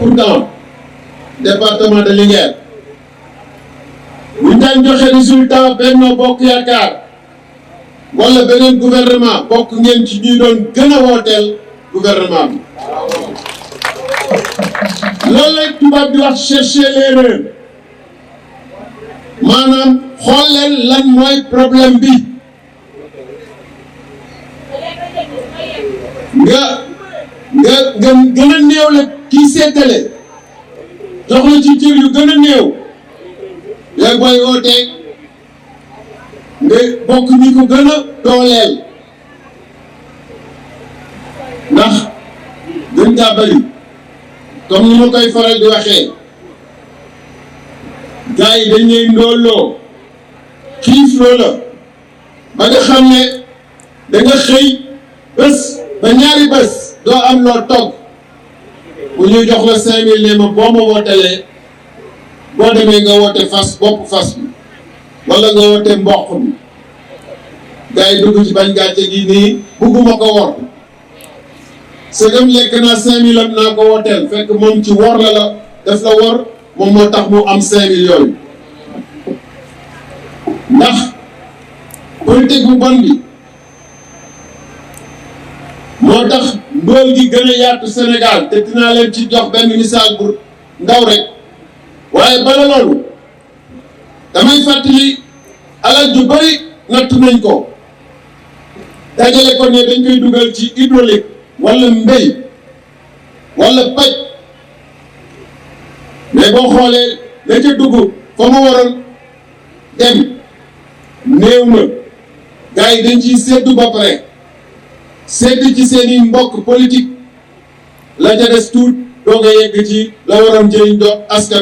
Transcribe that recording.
pourtant département de Linguère bu daan joxe résultat Benno Bokk Yaakaar wala beneen gouvernement bokk ngeen ci ñuy doon gën a wooteel gouvernement bi loolu lay tubaab di wax chercher l'erreur maanaam xool leen lan mooy problème bi nga gën a néew la kii seetale jox la ci cër yu gën a néew léegi booy wootee nga bokk ñi ko gën a dooleel ndax gën kaa bëri comme ni ma koy faral di waxee gars yi dañ lay ndóolloo xiif loola ba nga xam ne da nga xëy bés ba ñaari bés doo am loo togg bu ñuy jox la 5000 ne ma boo ma wootelee boo demee nga woote fas bopp fas bi wala nga woote mboq bi gars yi dugg ci bañ gàcce gi nii bugguma ko wor sëgam lekk naa 5000 am naa ko wooteel fekk moom ci wor la def la wor moom moo tax mu am 5000 yooyu ndax politique bu bon bi moo tax ndóol gi gën a yaatu Sénégal te dinaa leen ci jox benn misaal bu ndaw rek waaye bala loolu damay fàttali alal ju bari natt nañ ko dajale ko ne dañ koy dugal ci hydraulique wala mbéy wala paj mais boo xoolee la ca dugg fa ma waroon dem néew na gars yi dañ ciy seddu ba pare sedd ci seeni mbokk politique la ca des tuut doog a yegg ci la waroon jëriñ do askan